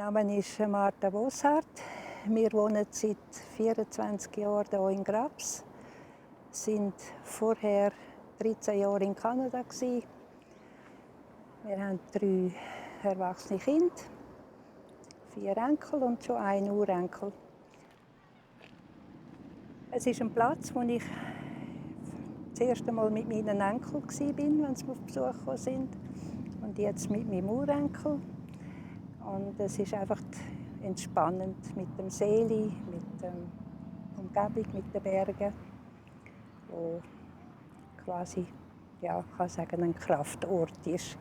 Name ist Martha Bosshardt. Wir wohnen seit 24 Jahren hier in Grabs. Sind vorher 13 Jahre in Kanada gewesen. Wir haben 3 erwachsene Kinder, 4 Enkel und schon einen Urenkel. Es ist ein Platz, wo ich das erste Mal mit meinen Enkeln war, wenn sie auf Besuch gekommen sind. Und jetzt mit meinem Urenkel. Und es ist einfach entspannend mit dem Seeli, mit der Umgebung, mit den Bergen, wo quasi, ja, ich kann sagen, ein Kraftort ist.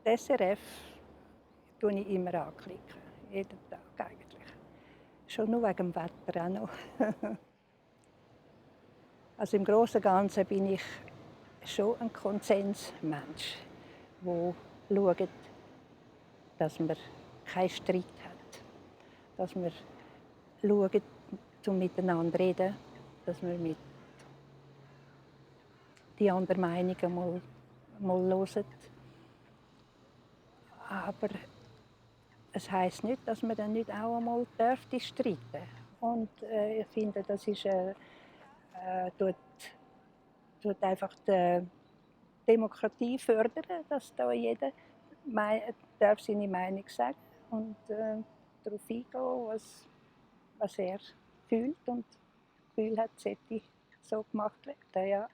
Die SRF klicken ich immer anklicken, jeden Tag eigentlich. Schon nur wegen dem Wetter auch noch. Also im Großen und Ganzen bin ich schon ein Konsensmensch, der schaut, dass man keinen Streit hat, dass man schaut, zum miteinander reden, dass man mit die anderen Meinungen mal hört. Aber es heisst nicht, dass man dann nicht auch einmal streiten dürfte. Und ich finde, das ist, tut einfach die Demokratie fördern, dass da jeder darf seine Meinung sagen und darauf eingehen, was er fühlt und das Gefühl hat, sollte so gemacht werden. Ja.